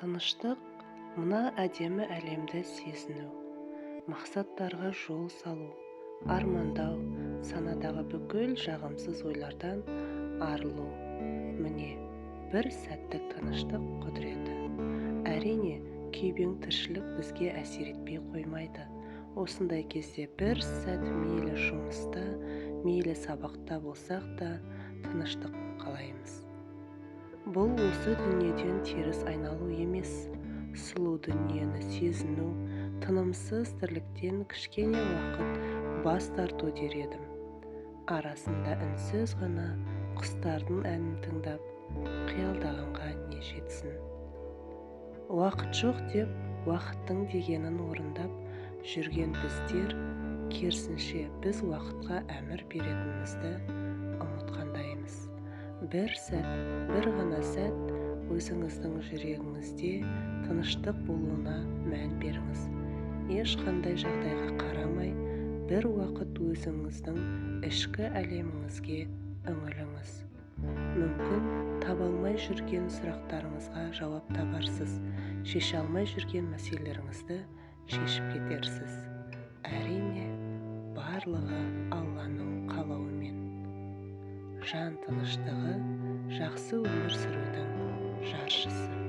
Тыныштық мына әдемі әлемді сезіну, мақсаттарға жол салу, армандау, санадағы бүкіл жағымсыз ойлардан арылу. Міне, бір сәттік тыныштық құдіреті. Әрине, күйбең тіршілік бізге әсер етпей қоймайды. Осындай кезде бір сәт мейлі жұмыста, мейлі сабақта болсақ та тыныштық қалаймыз. Бұл осы дүниеден теріс айналу емес, сұлу дүниені сезіну, тынымсыз тірліктен кішкене уақыт бас тарту дер едім. Арасында үнсіз ғана құстардың әнін тыңдап, қиялдағанға не жетсін. Уақыт жоқ деп, уақыттың дегенін орындап жүрген біздер, керісінше біз уақытқа әмір беретінімізді ұмытқандаймыз. Бір сәт, бір ғана сәт өзіңіздің жүрегіңізде тыныштық болуына мән беріңіз. Ешқандай жағдайға қарамай, бір уақыт өзіңіздің ішкі әлеміңізге үңіліңіз. Мүмкін таба алмай жүрген сұрақтарыңызға жауап табарсыз, шеше алмай жүрген мәселелеріңізді шешіп кетерсіз. Әрине, барлығы Алланың қалауымен. Жан тыныштығы жақсы өмір сүрудің жаршысы.